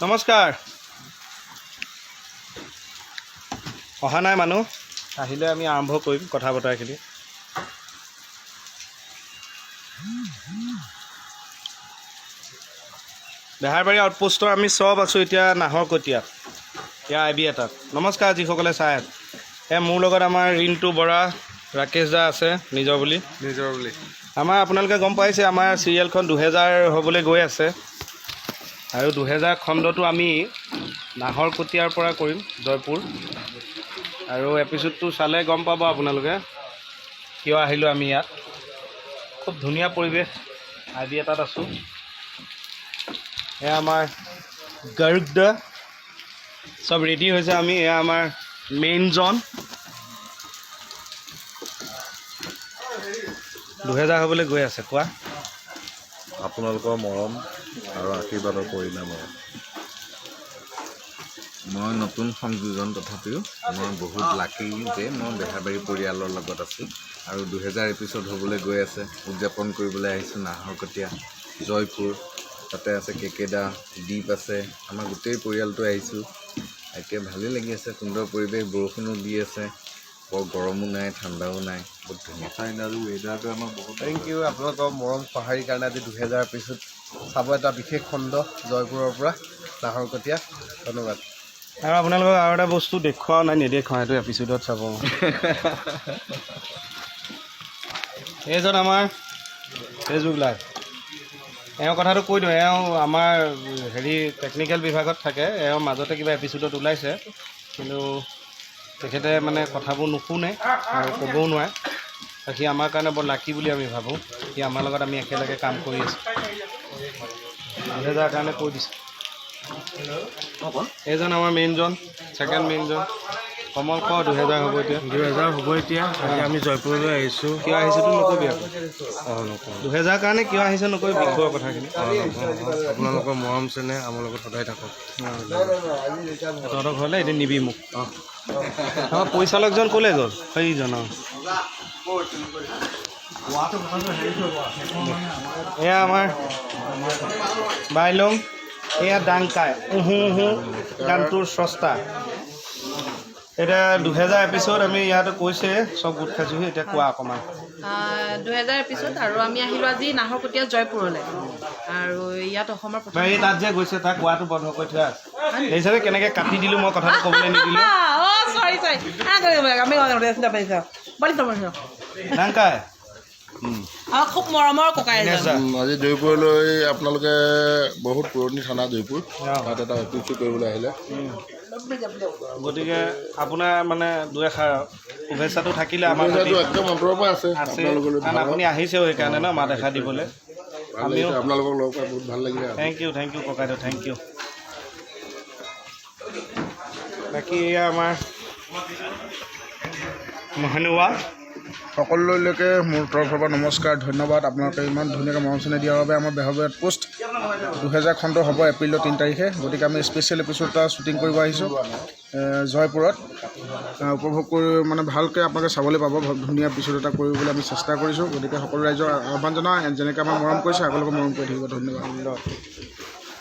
নমস্কাৰ। অহা নাই মানুহ, আহিলে আমি আৰম্ভ কৰিম কথা বতৰাখিনি। বেহাৰবাৰী আউটপোষ্টৰ আমি চব আছোঁ এতিয়া নাহৰকটীয়াত, ইয়াৰ আই বি এটাত। নমস্কাৰ যিসকলে চাই আছে। এ মোৰ লগত আমাৰ ৰিণ্টু বৰা, ৰাকেশ দা আছে, নিজৰ বুলি। নিজৰ বুলি। আমাৰ আপোনালোকে গম পাইছে, আমাৰ চিৰিয়েলখন 2000 হ'বলৈ গৈ আছে আৰু 2000 খণ্ডটো আমি নাহৰকটীয়াৰ পৰা কৰিম, জয়পুৰ। আৰু এপিছ'ডটো চালে গম পাব আপোনালোকে কিয় আহিলোঁ আমি ইয়াত। খুব ধুনীয়া পৰিৱেশ, আই বি এটাত আছোঁ। এয়া আমাৰ গৰ্গ দা, চব ৰেডি হৈছে আমি। এয়া আমাৰ মেইনজন। 2000 হ'বলৈ গৈ আছে, কোৱা। আপোনালোকৰ মৰম আৰু আশীৰ্বাদৰ পৰিণাম আৰু মই নতুন সংযোজন, তথাপিও মই বহুত লাকি যে মই বেহাৰবাৰী পৰিয়ালৰ লগত আছোঁ আৰু 2000 এপিছ'ড হ'বলৈ গৈ আছে। উদযাপন কৰিবলৈ আহিছোঁ নাহৰকটীয়া, জয়পুৰ। তাতে আছে কে কে দা, দ্বীপ আছে, আমাৰ গোটেই পৰিয়ালটো আহিছোঁ। এতিয়া ভালেই লাগি আছে, সুন্দৰ পৰিৱেশ, বৰষুণো দি আছে, বৰ গৰমো নাই, ঠাণ্ডাও নাই, বহুত ধুনীয়া। আজি ৱেডাৰটো আমাৰ বহুত thank U, আপোনালোকৰ মৰম সঁহাৰিৰ কাৰণে আজি 2000 এপিছ'ড চাব, এটা বিশেষ খণ্ড জয়পুৰৰ পৰা নাহৰকটীয়া। ধন্যবাদ। আৰু আপোনালোকক আৰু এটা বস্তু দেখুৱাও নাই, নেদেখুৱাওঁ, সেইটো এপিছ'ডত চাব। এইজন আমাৰ ফেচবুক লাইভ। এওঁৰ কথাটো কৈ দিওঁ, এওঁ আমাৰ হেৰি টেকনিকেল বিভাগত থাকে। এওঁ মাজতে কিবা এপিছ'ডত ওলাইছে, কিন্তু তেখেতে মানে কথাবোৰ নুশুনে আৰু ক'বও নোৱাৰে। সি আমাৰ কাৰণে বৰ লাকি বুলি আমি ভাবোঁ। সি আমাৰ লগত আমি একেলগে কাম কৰি আছোঁ। 2000 কাৰণে কৈ দিছে। এইজন আমাৰ মেইনজন, ছেকেণ্ড মেইনজন কমল। ক, 2000 হ'ব এতিয়া। 2000 হ'ব এতিয়া। আজি আমি জয়পুৰলৈ আহিছোঁ। কিয় আহিছেতো নকবি আকৌ। অঁ, নকওঁ। 2000 কাৰণে কিয় আহিছে নকবি, বিষয়ৰ কথাখিনি। অঁ, নকওঁ। আপোনালোকৰ মৰম চেনেহ আমাৰ লগত সদায় থাকক। তহঁতৰ ঘৰলৈ এদিন নিবি মোক। অঁ, আমাৰ পৰিচালকজন ক'লৈ গ'ল? সেইজন। অঁ, এয়া আমাৰ বাইলং, এয়া ডাংকাই উহু উহু গানটোৰ স্ৰষ্টা। এতিয়া 2000 এপিছ'ড আমি ইয়াত কৈছে, চব গোট খাইছোঁহি। এতিয়া কোৱা অকণমান। 2000 এপিছ'ড আৰু আমি আহিলোঁ আজি নাহৰকটীয়া জয়পুৰলৈ আৰু ইয়াত অসমৰ প্ৰথম এই তাত যে গৈছে, তাক কোৱাটো বন্ধ কৰি থোৱা আছে। দেখিছানে কেনেকৈ কাটি দিলোঁ, মই কথাটো ক'বলৈ নিদিলোঁ। অঁ, চৰি চৰি, আমি ডাংকাই। আমাৰ খুব মৰমৰ ককাই এজন। আজি জয়পুৰলৈ আপোনালোকে, বহুত পুৰণি থানা জয়পুৰ, তাত এটা এপিছ'ড কৰিবলৈ আহিলে। গতিকে আপোনাৰ মানে দুই এষাৰ শুভেচ্ছাটো থাকিলে আমাৰ প্ৰতি। শুভেচ্ছাটো একদম অন্তৰৰ পৰা আছে আছে আপোনালোকলৈ। কাৰণ আপুনি আহিছেও সেইকাৰণে ন মাত এষাৰ দিবলৈ। ভাল লাগিছে, আপোনালোকক লগ পাই বহুত ভাল লাগিলে। Thank U, thank U ককাইদেউ, thank U. বাকী এয়া আমাৰ মহানুৱা। সকলোলৈকে মোৰ তৰফৰ পৰা নমস্কাৰ, ধন্যবাদ। আপোনালোকে ইমান ধুনীয়াকৈ মৰম চেনেহ দিয়াৰ বাবে। আমাৰ বেহৰবাৰী পোষ্ট 2000 খণ্ড হ'ব এপ্ৰিলৰ 3 তাৰিখে। গতিকে আমি স্পেচিয়েল এপিছ'ড এটা শ্বুটিং কৰিব আহিছোঁ জয়পুৰত। উপভোগ কৰি মানে ভালকৈ আপোনালোকে চাবলৈ পাব। ধুনীয়া এপিছ'ড এটা কৰিবলৈ আমি চেষ্টা কৰিছোঁ। গতিকে সকলো ৰাইজক আহ্বান জনাওঁ, যেনেকৈ আমাক মৰম কৰিছে আগলৈকে মৰম কৰি থাকিব। ধন্যবাদ।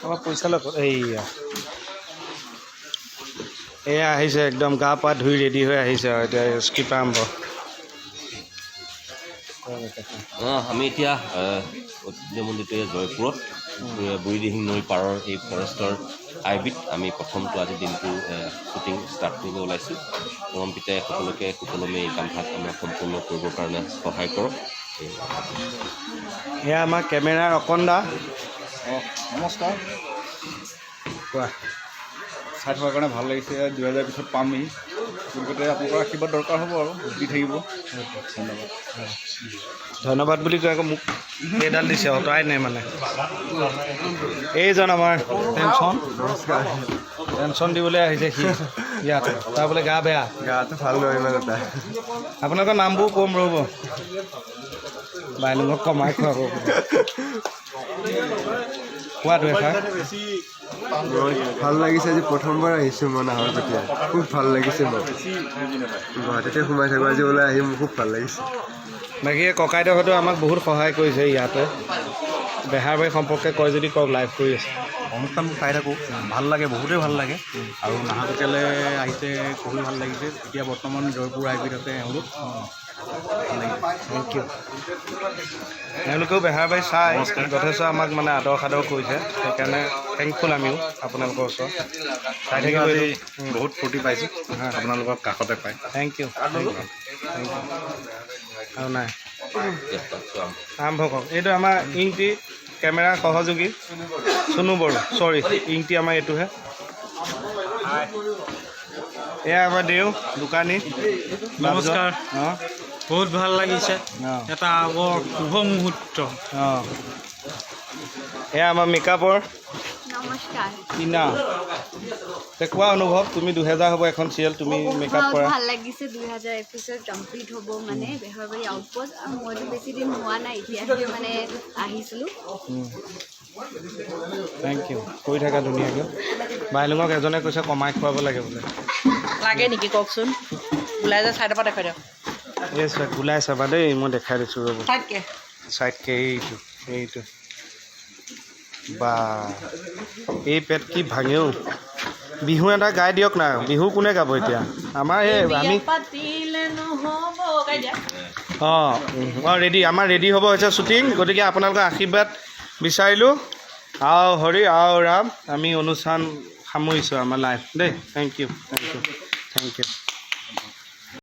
আমাৰ পৰিচালক এইয়া, এয়া আহিছে, একদম গা পা ধুই ৰেডি হৈ আহিছে আৰু এতিয়া স্ক্ৰিপ্ট আৰম্ভ। অঁ, আমি এতিয়া ঐতিহ্যমণ্ডিত এই জয়পুৰত বুঢ়ীদিহিং নৈৰ পাৰৰ এই ফৰেষ্টৰ আই বিত আমি প্ৰথমটো আজি দিনটোৰ শ্বুটিং ষ্টাৰ্ট কৰিব ওলাইছোঁ। পৰম পিতাই সকলোকে সুকলমে এই কামভাগ আমাক সম্পূৰ্ণ কৰিবৰ কাৰণে সহায় কৰক। এয়া আমাৰ কেমেৰাৰ অকণ দা। অঁ, নমস্কাৰ। কোৱা। চাই থকাৰ কাৰণে ভাল লাগিছে। 2000 পিছত পামহি, গতিকে আপোনালোকৰ আশীৰ্বাদ দৰকাৰ হ'ব আৰু দি থাকিব। ধন্যবাদ। ধন্যবাদ বুলি কৈ আকৌ মোক এইডাল দিছে, অঁতৰাই নাই মানে। এইজন আমাৰ টেনচন, টেনচন দিবলৈ আহিছে সি ইয়াত। তাৰ বোলে গা বেয়া। গাটো ভাল নহয় ইমান এটা। আপোনালোকৰ নামবোৰ ক'ম ৰ'ব, বাইলুঙক কমাই খুৱাব। কোৱা দুএষাৰ। ভাল লাগিছে, আজি প্ৰথমবাৰ আহিছোঁ মই নাহৰকটীয়া, খুব ভাল লাগিছে। মই গুৱাহাটীতে সোমাই থাকোঁ, আজি ওলাই আহি মোৰ খুব ভাল লাগিছে। বাকী এই ককাইদেউহঁতেও আমাক বহুত সহায় কৰিছে ইয়াতে। বেহাৰবাৰী সম্পৰ্কে কয় যদি কওক, লাইভ কৰি আছে। অনুষ্ঠানবোৰ চাই থাকোঁ, ভাল লাগে, বহুতেই ভাল লাগে। আৰু নাহৰকটীয়ালৈ আহিছে, খুবেই ভাল লাগিছে। এতিয়া বৰ্তমান জয়পুৰ আই বিত আছে এওঁলোক। Thank U. এওঁলোকেও বেহাৰবাৰী চাই যথেষ্ট আমাক মানে আদৰ সাদৰ কৰিছে, সেইকাৰণে থেংকফুল আমিও আপোনালোকৰ ওচৰত। চাই থাকিব আজি এইটো। বহুত ফূৰ্তি পাইছোঁ আপোনালোকৰ কাষতে পাই। Thank U, thank U, thank U. আৰু নাই, আৰম্ভ কৰক। এইটো আমাৰ ইংটি, কেমেৰা সহযোগী চুনু বড়ো, চৰি, ইংটি আমাৰ এইটোহে। এয়া আমাৰ দেউ দোকানী। নমস্কাৰ। অঁ। বহুত ভাল লাগিছে। অঁ। এটা বৰ শুভ মুহূৰ্ত। অঁ, এয়া আমাৰ মেকআপৰ নমস্কাৰ। টিনা। তে কোৱা অনুভৱ, তুমি 2000 হ'ব এখন চিৰিয়েল, তুমি মেকআপ বহুত কৰা। ভাল লাগিছে। 2000 এপিছড কমপ্লিট হ'ব মানে বেহৰবাৰী আউটপোষ্ট। আৰু মইতো বেছি দিন হোৱা নাই, এতিয়াহে মানে আহিছিলোঁ। Thank U. কৰি থাকা ধুনীয়াকৈ। বাইলুঙক এজনে কৈছে কমাই খুৱাব লাগে বোলে। লাগে নেকি কওকচোন? ওলাই যায়, চাইডৰ পৰা দেখুৱাই দিয়ক। এই চোৱা, গোলাই চাবা দেই, মই দেখাই দিছোঁ, ৰ'ব। চাইডকে। চাইডকে, এইটো এইটো বা, এই পেট কি ভাঙেও। বিহু এটা গাই দিয়ক না। বিহু কোনে গাব এতিয়া আমাৰ? এই আমি পাতিলে নহ'ব, গাই দিয়া। অঁ, ৰেডি, আমাৰ ৰেডি হ'ব হৈছে শ্বুটিং। গতিকে আপোনালোকৰ আশীৰ্বাদ বিচাৰিলোঁ। আও হৰি আও ৰাম। আমি অনুষ্ঠান সামৰিছোঁ আমাৰ লাইভ দেই। Thank you, thank you, thank you.